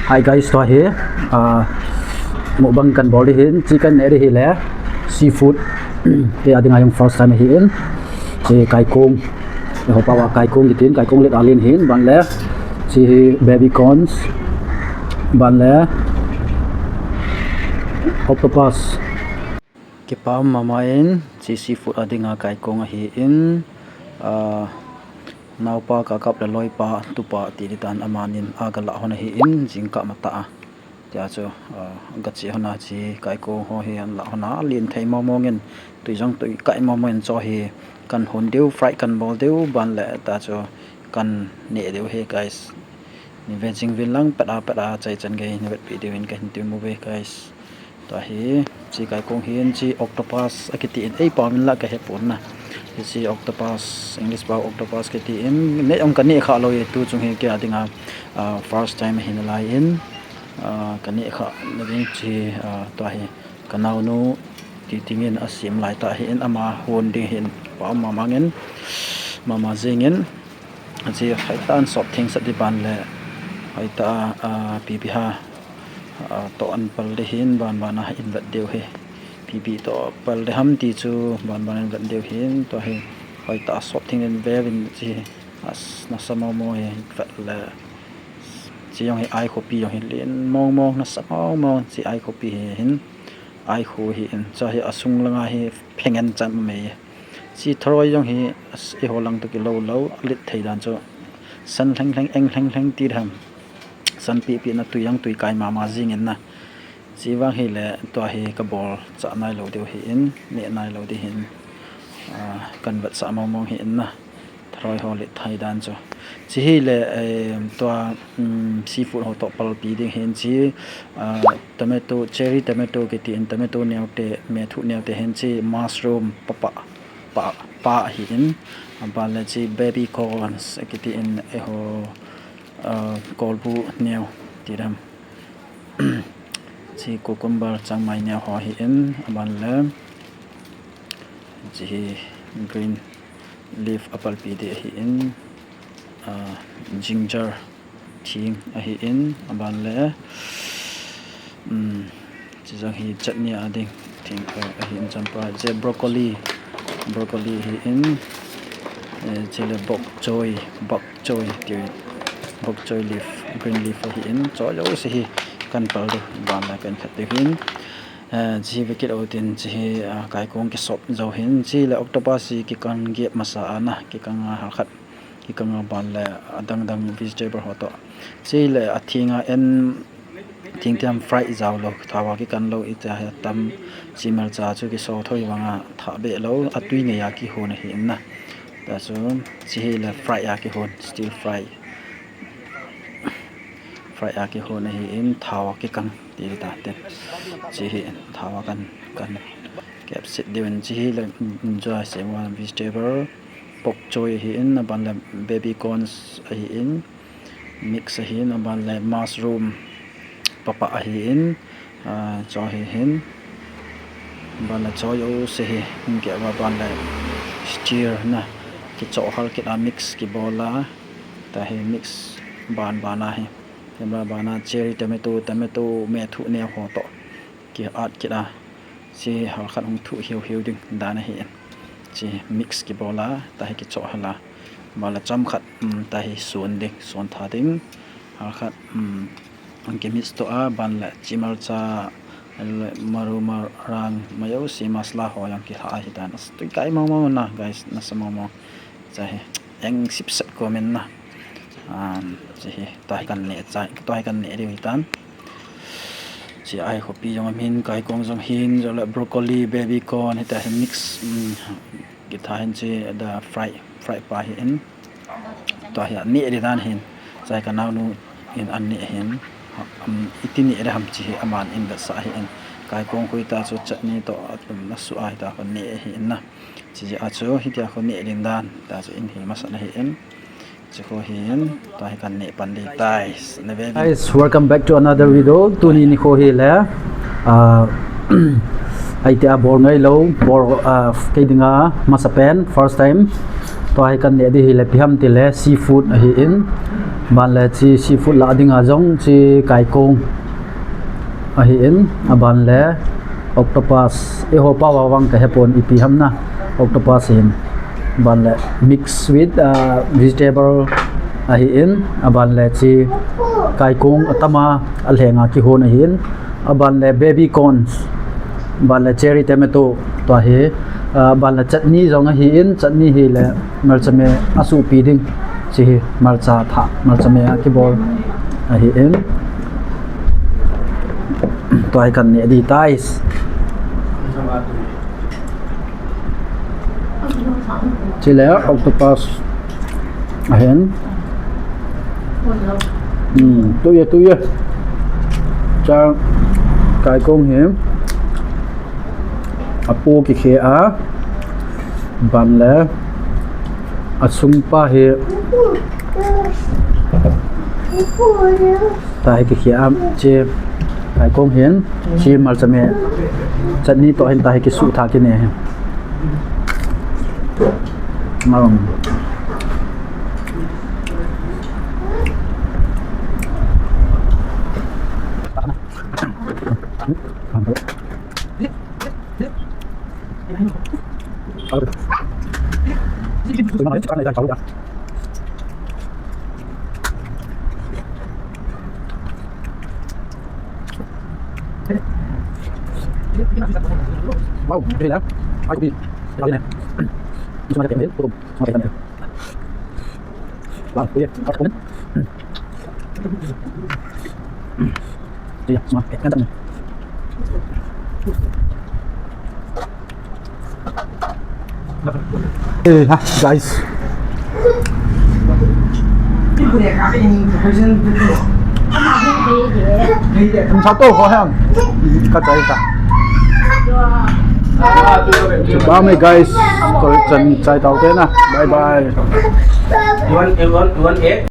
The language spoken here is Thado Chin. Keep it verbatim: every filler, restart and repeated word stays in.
Hi guys, tua hi, ah, mukbang kan bol ding ahin, chi kan neh ding ahile seafood, kei a dinga jong first time ahin, chi kaikong, eiho pao a kaikong kitin, kaikong let a len ahin, ban le chi baby corns, ban le octopus. Kipa um mama in, chi seafood a dinga kaikong ahin, ah, naopa kakap le loipa, tupa ti ding tan amanin aga lah hon ahin, jingkah matah a. Tia chu, ah, gache hon a chi kaikong ho hi an lah hon a, len thei mong mong in, tui jong tui kai mong mong in, chu hi kan hon diu, fry kan bol diu, ban le ta chu kan neh diu ahi guys. Nei ve jing uvin lang, pet a pet a, chai chan gei nei vetpi diuvin kahin tem uve guys. Tua hi, chi kaikong hin, chi octopus akiti in, ei pao min la kahe pon na. Chi octopus, English pao octopus kiti in, neh jong kaneh kha lou e, tu chung hi kei a dinga, ah, first time ahi nalai in, ah, kaneh kha na ding chi, ah, tua hi, kanaonu ti dingin asem lai tah ahin, ama hon ding ahin, pa mama in, mama jeng in, chi hoitah in sop theng sah ding ban le, hoitah a, ah, pipi ha, ah, toh an pal ding ahin, ban ban a in vet diu ahi. Pipi toh pal ding ham ti chu, ban ban in vet diu ahin, tua hi, hoitah a sop theng in ve uvin chi, as, nasa mong mong hi vet le, chi jong hi ai khopi jong hi len mong mong, nasa mong mong, chi ai khopi hi hin, ai kho ahin, chu hi asung langa hi phengen chan mei. Chi tharoi jong hi, as, eiho lang toh kilou lou, alet thei dan chu, san lheng lheng, eng lheng lheng ti ding ham. San pipi na tui jong tui kai mama jeng in na. Chi vang hile, tua hi kabol chah nai lou diu ahin, neh nai lou ding ahin, ah, kan vetsah mong mong ahin na. Tharoi ho let thei dan chu. Chi hile, eh, tua, um, seafood ho toh palpi ding ahin chi, ah, tomato, cherry tomato kiti in, tomato neo te, methu neo te ahin chi, mushroom, papa, pa, pa ahin, ban le chi baby corns kiti in, eiho, ah, kolbu neo ti ding ham. Chi cucumber changmai neo ho ahin, aban le, chi hi green leaf apalpi ding ahin, ah, ginger thing ahin, aban le, um, chi jong hi chutney a ding thing, eh, ahin, champa, chi broccoli, broccoli ahin, eh, chule bok choy, bok choy ti, bok choy leaf, green leaf ahin, chu jouse hi kan pal diu, ban la kan khat diu ahin. Eh, chi hi vekit utin, chi hi, ah, kaikong kisop jou ahin, chule octopus hi kikang gep masa a na, kikang a halkhat, kikang a ban le adang dang vegetable ho toh. Chule atheng a en, theng theng fry jao lou, thao a kikan lou, iti a hi atam, chi imelcha chu kiso thoi vang a, thah beh lou, atui ngei a kihon ahin na. Ta chu, chi hile fry a kihon, stir fry. Fry a kihon ahin, thao a kikang ti ta te. Chi hi thao a kan, kan kep set diu ahin, chi hile, mm, chu a sem a vegetable, bok choy ahin, aban le baby corns ahin, mix ahin, aban le mushroom papa ahin, ah, chu hi hin, aban le chu jouse hi, kep a ban le stir na, kichoh hal kit a mix kibol a, ta hi mix ban ban a hi. Tua ban a cherry tomato, tomato methu neo ho toh ki-add kit a, chi halkhat hung thuh hiu hiu ding dan ahin. Chi mix kibol a, ta hi kichoh hal a. Ban le chomkhat, um, ta hi sun ding, sun tha ding. Halkhat, um, hung kimix toh a, ban le chi imelcha, le maru marang, ma jouse masala ho jong kilha ahi dan. Tui kai mong mong na, guys, nasa mong mong. Chu hi, eng sip set ko min na. Um, chi hi, tua hi kan neh chai, tua hi kan neh diu ahi tan. Chi ai khopi jong aum in, kaikong jong hin, chule broccoli, baby corn, hiti hi mix, um, kitha hin chi, da fry, fry pa ahin. Tua hi aneh ding dan ahin. Chu hi kanaonu in aneh ahin. Um, iti neh ding ham chi hi aman in vetsah ahin. Kaikong khu hita chu chutney toh, um, asu a hita khu neh ahin na. Chi jeh a chu, hitia khu neh ding dan, ta chu in hil masat ahin. Chi khu hin, tua hi kan neh pan ding tai. Guys, welcome back to another video. Tuni nikho hile, ah, itia bol ngai lou, bol, ah, kei dinga masapen, first time. Tua hi kan neh ding hile, ipi ham tile, seafood ahin. Ban le chi seafood lah dinga jong chi kaikong ahin, aban le octopus, eiho pao a vang kahepon ipi ham na, octopus ahin. Ban le mix with, uh, vegetable ahin, aban le chi kaikong atama alhenga kihon ahin, aban le baby corns, ban le cherry tomato, tua hi, ah, ban le chutney jong ahin, chutney hi le marcha me asuhpi ding. Chi hi marcha tha, marcha me akibol ahin. Tua hi kan neh di tai. Chi le octopus ahin. Hmm, tu ye, tu ye. Cha kaikong hi. Apu kikhe a. Ban le asung pa hi. Tahi kikhe a, chi kaikong hin, chi marcha me chutney toh hin tahi kisuh tha kine hi. Malam. Wow, okay lah. Aku di. Lagi ni. Ini semua ada kembali, turun. Semua ada kembali. Wow, okay. Aku pun. Iya, semua. Eh, kan tak ni. Eh, ha, guys. Satu ko ham. Kachai ta. Bye, guys. Ko chan chai tau te na. Bye bye. You want, you want, you want egg?